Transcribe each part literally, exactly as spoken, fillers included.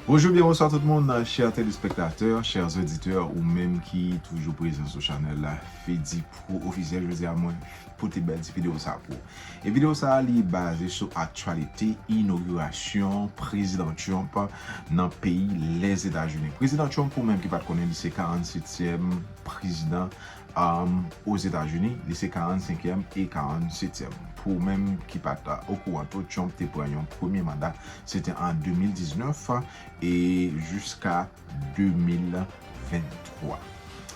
Bonjou, byen bonswa tout moun, chè telespektatè, chè oditè, ou menm ki toujou prezan sou chanèl la, Fedi Pro Ofisyèl. Jodi a mwen pote bèl ti videyo sa pou ou. E videyo sa li baze sou aktyalite inogirasyon Prezidan Trump nan peyi Lèzetazini. Prezidan Trump, pou menm ki pa t konnen, li se karannsetyèm prezidan um, Ozetazini, li se karannsenkyèm e karannsetyèm. Pou ou menm ki pa t okouran tou, Trump te pran yon premye manda, se te an de mil diznèf e jiska de mil venntwa.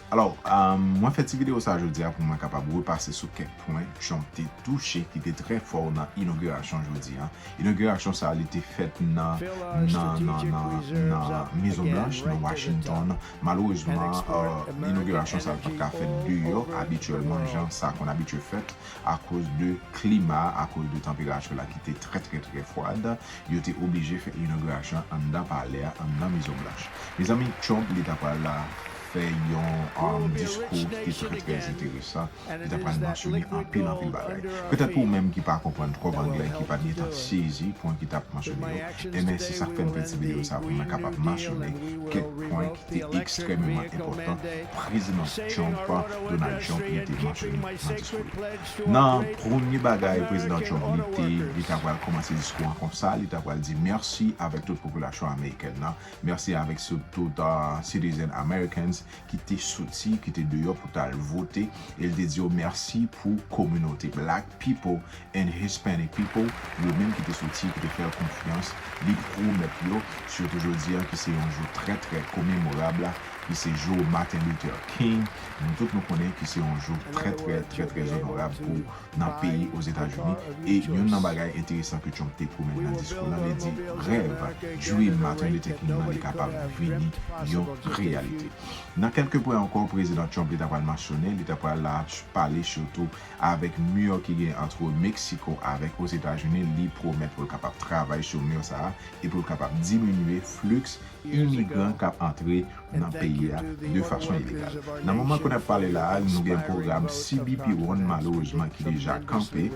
Alò, um, mwen fè ti videyo sa jodi a pou mwen kapab repase sou kèk pwen Trump te touche ki te trè fò nan inogirasyon jodi a. Inogirasyon sa a, li te fèt nan, nan, nan, nan, nan Mezon Blanch, nan Washington. Malerezman, uh, inogirasyon sa a pa t ka fèt deyò abityèlman, jan sa konn abitye fèt, akoz de klima, akoz de tanperati la ki te trè, trè, trè fwad. Yo te oblije fè inogirasyon anndan palè a, anndan Mezon Blanch. Mezanmi, Trump, li ta pral la fè yon, um, diskou ki te trè, trè enteresan. Li ta pral mansyone anpil, anpil bagay. Petèt pou ou menm ki pa konprann twòp anglè, ki pa t gentan sezi pwen ki t ap mansyone yo, enben, se sa k fè m fè ti videyo sa pou mwen kapab mansyone kèk pwen ki te ekstrèmeman enpòtan Prezidan Trump, Donald Trump, li te mansyone nan diskou li. Nan premye bagay Prezidan Trump, li te, li ta pral kòmanse diskou an konsa, li ta pral di mèsi avèk tout popilasyon amerikèn nan, mèsi avèk sou tout, uh, citizen Americans ki te soti, ki te deyò pou t al vote, e l te di yo mèsi pou kominote Black people and Hispanic people, yo menm ki te soti, ki te fè l konfyans, li pwomèt yo, sitou jodi a, ki se yon jou trè, trè komemorab, ki se jou Martin Luther King. Nou tout nou konnen ki se yon jou trè, trè, trè, trè onorab pou nan peyi Ozetazini. E youn nan bagay enteresan ke Trump te pwomèt nan diskou la, li di, rèv, dream Martin Luther King nan, li kapab vini yon reyalite. Nan kèlke pwen ankò, Prezidan Trump, li ta pral mansyone, li ta pral la pale sitou avèk mi ki gen ant Meksiko avèk Ozetazini, li pwomèt pou l kapab travay sou mi sa a e pou l kapab diminye fliks imigran k ap antre nan peyi a de fason ilegal. Nan moman ke n ap pale la a, nou gen pwogram C B P One, malerezman, ki deja kanpe.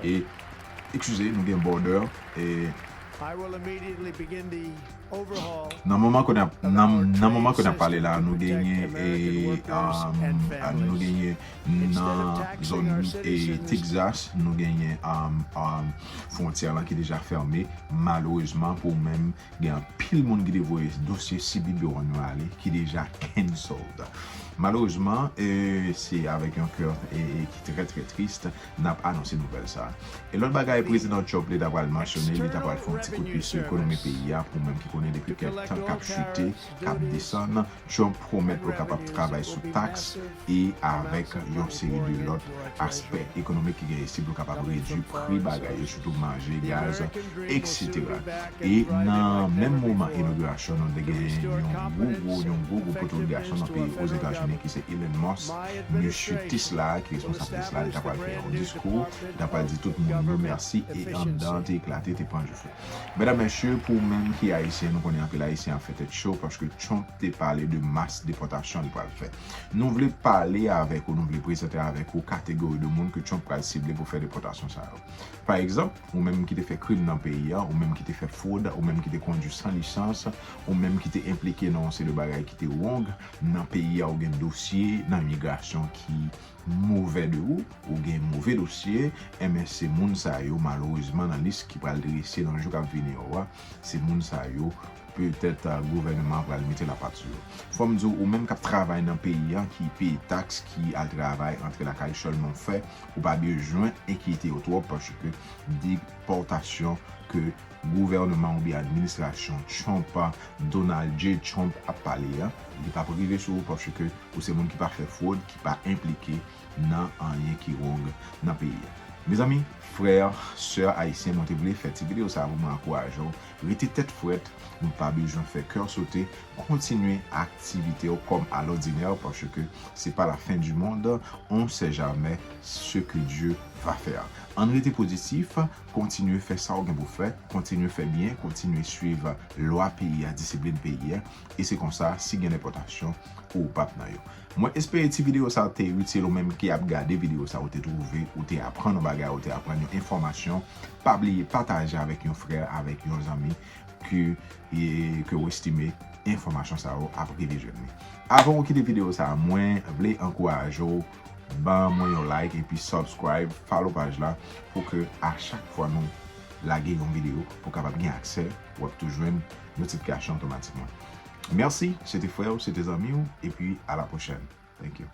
E, eskize, nou gen border. E, nan moman ke n ap, nan, nan moman ke n ap pale la a, nou genyen, e, um, nou genyen nan zòn, e, Texas, nou genyen, um, um, fwontyè lan ki deja fèmen, malerezman, pou menm gen anpil moun ki te voye dosye C B P One yo ale, ki deja cancelled. Malerezman, e, se avèk yon kè, e, e, ki trè, trè tris, n ap anonse nouvèl sa a. E lòt bagay, Prezidan Trump, li ta pral mansyone, li ta pral fè yon ti kout pye sou ekonomi peyi a, pou menm ki konnen depi kèk tan k ap chite, k ap desann, Trump pwomèt pou l kapab travay sou taks e avèk yon seri de lòt aspè ekonomik ki gen isi pou l kapab redui pri bagay yo, sitou manje, gaz, etsetera. E nan menm moman inogirasyon, nou te gen yon gwo, gwo, yon gwo, gwo poto de gason nan peyi Ozetazini ki se Elon Musk, mesye Tesla, ki responsab Tesla, li ta pral fè yon diskou, li ta pral di tout moun yo mèsi, e anndan an te eklate, te pran dife. Medam, mesye, pou ou menm ki ayisyen, nou konnen anpil ayisyen ap fè tèt cho paske Trump te pale de mas depòtasyon li pral fè. Nou vle pale avèk ou, nou vle prezante avèk ou kategori de moun ke Trump pral sible pou fè depòtasyon sa yo. Pa egzanp, ou menm ki te fè krim nan peyi a, ou menm ki te fè fwod, ou menm ki te kondui san lisans, ou menm ki te enplike nan yon seri de bagay ki te wrong nan peyi a, ou gen dosye nan imigrasyon ki move de ou, ou gen move dosye, enben se moun sa yo, malerezman, nan lis ki pral drese nan jou k ap vini yo a, se moun sa yo, petèt, a, gouvènman an pral mete lapat sou yo. Fò m di w, ou menm k ap travay nan peyi a, ki peye taks, ki al travay, antre lakay, sèlman w fè, ou pa bezwen enkyete w twòp, paske depòtasyon ke gouvènman oubyen administrasyon Trump, Donald J Trump ap pale a, li p ap rive sou ou paske ou se moun ki pa fè fwod, ki pa enplike nan anyen ki wrong nan peyi a. Mezanmi, frè, sè ayisyen, mwen te vle fè ti videyo sa a pou mwen ankouraje w. Rete tèt frèt, nou pa bezwen fè kè sote, kontinye aktivite w kòm alòdinè, paske c'est pas la fin du monde, on sait jamais ce que Dieu va faire. Ann rete pozitif, kontinye fè sa w gen pou fè, kontinye fè byen, kontinye swiv lwa peyi a, disiplin peyi a, e se konsa, si gen depòtasyon, ou p ap nan yo. Mwen espere ti videyo sa a te itil ou menm ki ap gade videyo sa a, ou te twouve, ou te aprann yon bagay, ou te aprann yon enfòmasyon. Pa bliye pataje avèk yon frè, avèk yon zanmi, ke, e, ke w estime enfòmasyon sa yo ap rive jwenn li. Avan w kite videyo sa a, mwen vle ankouraje w, ban mwen yon like epi subscribe, follow paj la pou ke a chak fwa nou lage yon videyo, pou w kapab gen aksè, w ap tou jwenn notifikasyon otomatikman. Mèsi, se te frè w, se te zanmi w, epi a la pwochèn. Thank you.